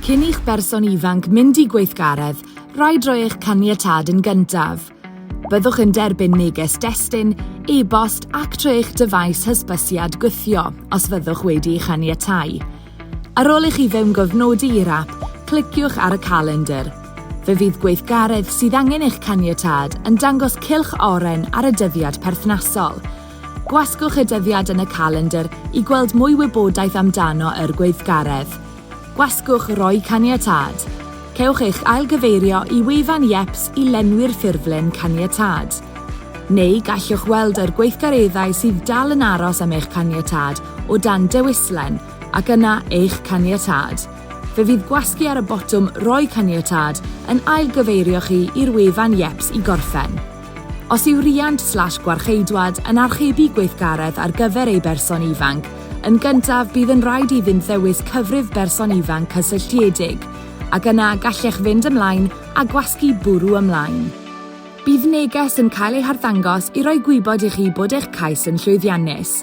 Cyn i'ch berson ifanc mynd i gweithgaredd, rhaid rhoi eich caniatâd yn gyntaf. Byddwch yn derbyn neges destun, e-bost ac trwy eich dyfais hysbysiad gwthio os fyddwch wedi ei chaniatáu. Ar ôl i chi fewngofnodi i'r ap, cliciwch ar y calendr. Fe fydd gweithgaredd sydd angen eich caniatâd yn dangos cylch oren ar y dyddiad perthnasol. Gwasgwch y dyddiad yn y calendr i gweld mwy wybodaeth amdano yr gweithgaredd. Gwasgwch Roi caniatâd. Cewch eich ailgyfeirio i wefan YEPS i lenwi'r ffurflen caniatâd. Neu gallwch weld yr gweithgareddau sydd dal yn aros am eich caniatâd o dan Dewislen ac yna Eich caniatâd. Fe fydd gwasgu ar y botwm Rhoi caniatâd yn ailgyfeirio chi i'r wefan YEPS i gorffen. Os yw rhiant slash gwarcheidwad yn archebu gweithgaredd ar gyfer ei berson ifanc, yn gyntaf bydd yn rhaid iddynt ddewis cyfrif berson ifanc cysylltiedig, ac yna gallech fynd ymlaen a gwasgu Bwrw ymlaen. Bydd neges yn cael ei harddangos i roi gwybod i chi bod eich cais yn llwyddiannus.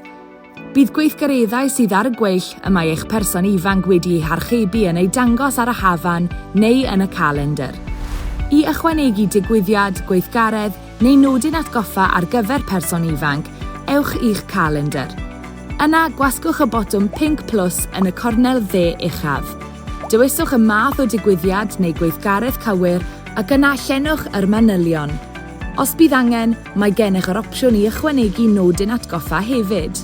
Bydd gweithgareddau sydd ar y gweill y mae eich person ifanc wedi eu harchebu yn eu dangos ar y hafan neu yn y calendr. I ychwanegu digwyddiad, gweithgaredd neu nodyn atgoffa ar gyfer person ifanc, ewch i'ch calendr. Yna, gwasgwch y botwm pinc plws yn y cornel dde uchaf. Dewiswch y math o digwyddiad neu gweithgaredd cywir ac yna llenwch yr manylion. Os bydd angen, mae gennych yr opsiwn i ychwanegu nodyn atgoffa hefyd.